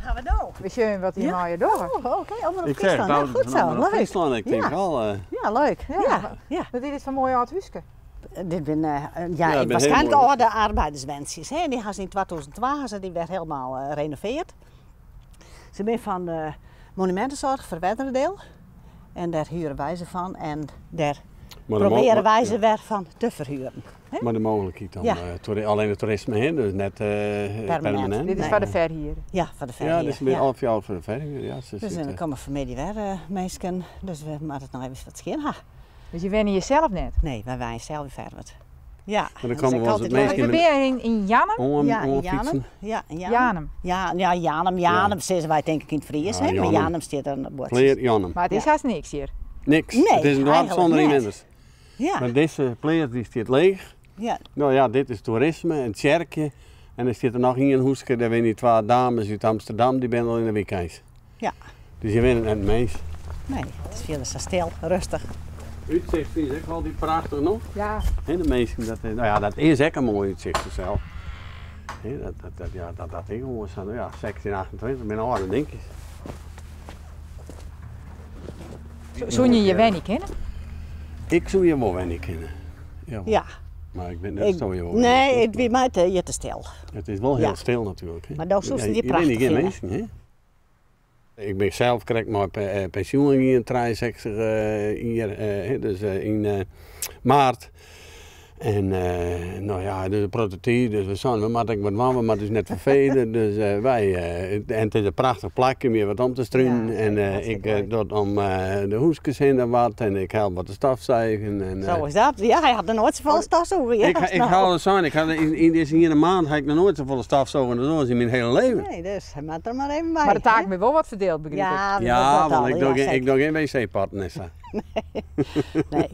ha we no? We sjogge wat dy mei je dogge. Oh, oké, Omrop Ik zeg Fryslân. Ja, het, goed zo, Omrop leuk. Fryslân, ik tink Ja. al. Ja, leuk. Ja. Ja, ja. Wat is dit foar moai âld húske? Dit binne ja, Ja, dat binne waarskynlik hiel moaie. âlde arbeiderswentsjes. Hè. Dy ha se yn 2002 ha se dy wer helemaal renoveard. Se binne fan de Monumentenzorg Ferwerderadiel en dêr huren wy se fan en dêr Maar de mo- probearje wy ja. se wer fan te ferhuren. Hè? Mar de mooglikheid om Ja. allinne it toerisme hin, dus net permanint. Dit is foar de ferhier. Ja, foar de Ja, ferhier. dit is mear of ja, foar de ferhier. Ja, se Dus sitte- dan komme fanmiddei wer minsken, dus we moatte it noch even wat skjin ha. Dus je wenje hjir sels net? Nee, wy wenje sels yn Ferwert. Ja. Maar dan dat is komme ek wol ris altyd wat minsken leuk. We binne yn Jannum. Ja, yn oanfytsen. Jannum. Ja, yn Jannum. Jannum. Ja, ja, Jannum, Jannum sizze wy tink ik yn it Fries, Ja, hè? Mar Jannum. Jannum stiet der op it boardsje. Pleats Jannum. Mar it is Ja. hast niks hjir. Niks. Nee, It is in doarp eigentlik sûnder net. ynwenners. Ja. Mar dizze pleats dy stiet leech. Ja. No ja, dit is toerisme, in tsjerkje. En der stiet der noch ien húske, dêr wenje twa dames út Amsterdam, dy binne al yn de wykeins. Ja. Dus hjir wennet net in mins. Nee, it is fierder sa stil, rêstich. Útsicht is ek altyd prachtich no. Ja. Hè, de minsken, dat, no ja, dat is ek in moai útsicht fansels. Hè, dat, ja, dat is gewoan sa. No ja, 1628 binne âlde dinkjes. Soene je hjir wenje kinne? Ik soe hjir wol wenje kinne. Ja. Ja. Mar ik wit net oft jo hjir wol wenje Nee, kinne. it wie my hjir te stil. It is wol hiel Ja. stil natuerlik. Hè? Mar do soest it hjir Hjir binne prachtich gjin fine. minsken, hè? Ik bin sels krekt mei pensjoen gien, 63 jier, hè, dus yn maart. En no ja, dus in protte tiid, dus we seinen we moatte ek wat dwaan, we moatte ús net ferfele. Dus wy, en it is in prachtich plakje om hjir wat om te strunen. Ja, En hartstikke ik leuk. doch om de húskes hinne wat en ik help wat te stofzuigen. En, Zo is dat. Ja, hy hat noch noait safolle stofsûge. Ja, ik nou. ha al sein, ik ha yn dizze iene maand ha ik noch noait safolle stofsûgen as oars yn myn hiele leven. Nee, dus hy moat der mar even by. Mar de taken binne wol wat ferdield, begryp ik. Ja, Ja, dat want al, ik doch ja, gjin, ik seker. doch gjin wc-potten en sa. Nee.